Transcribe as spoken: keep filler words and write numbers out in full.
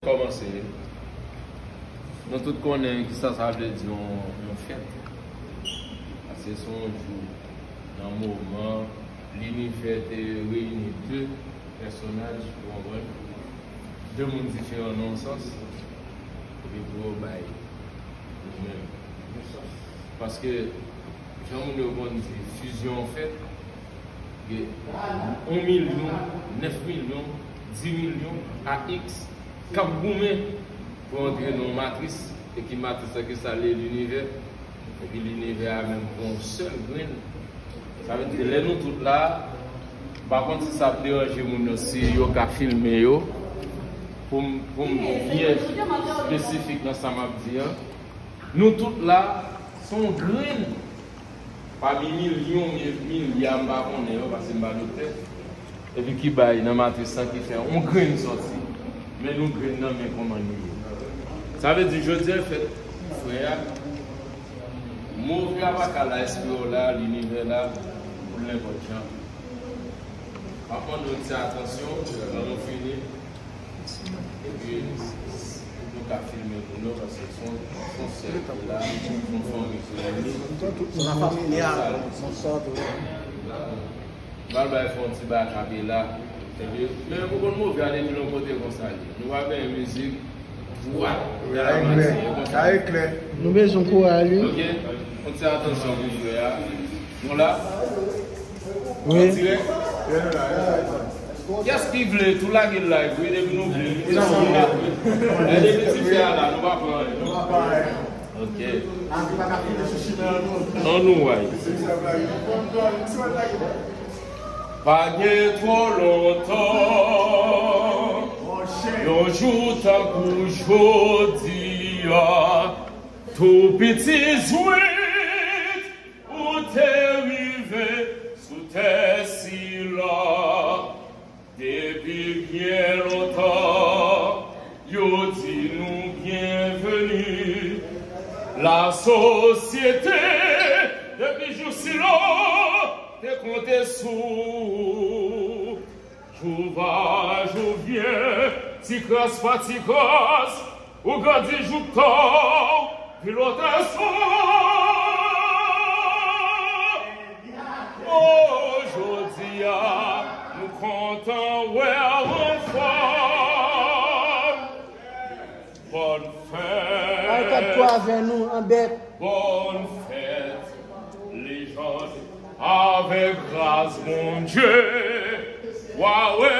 Kòmanse. Nou tout konnen kisa sa vle di yon, yon fèt. Paske se yon jou nan moman linivè te reyini de pèsonaj, ou konprann? De moun diferan nan yon sans. Epi pou yo bay nou menm. Paske, jan moun yo konn di, fizyon fèt, gen yon milyon, nèf milyon, dis milyon a x k ap goumen pou antre nan yon matris, e ki matris la ki sa l ye, linivè, epi linivè a menm pran yon sèl grenn. Sa vle di, lè nou tout la, m pa konn si sa ap deranje moun yo, si yo ka filme yo, pou m, pou m byen espesifik nan sa m ap di an. Nou tout la, se yon grenn pami milyon, mi-, milya, m pa konnen yo, paske m pa doktè. Epi ki bay nan matris lan ki fè yon grenn sòti. Men nou grenn nan, men kòman nou ye. Sa vle di, jodi a fèt frè a, move a pa ka la, espri w la, linivè la, pou nenpòt jan. M ap mande yon ti atansyon, lè nou fini. Epi, nou ka filme pou nou, paske se yon, se yon sèl ki la, se yon fanmi ki reyini. Se la familia, bonswa tou. M pral bay fè yon ti bay akapela. Epi, men ou konn move a depi yon kote konsa li. Nou pa benyen mizik. Wa! Sa e klè. Sa e klè. Nou bezwen kouray li. Ok? Yon ti atansyon pou frè a. Nou la? Wi. An dirèk? Kiyès ki vle tou lage live, wi, depi nou vle. Li se yon la, wi. Men depi ti frè a la, nou pa pran anyen. Nou pa pran anyen. Ok. An nou wè. Pa gen twò lontan, yon jou tankou jodi a, tou piti zwit, ou te rive sou tè sila. Depi byen lontan, yo di nou byenveni. Lasosyete, depi jou sila, te konte sou ou. Jou va, jou vyen, ti kras pa ti kras, ou grandi jouk tan w vin lòt espwa. O, jodi a, nou kontan wè w anfòm. Bòn fèt. Ay, kat kwa avè nou, an bèt. Bòn fèt, lejann, avèk gras Bondye, w a wè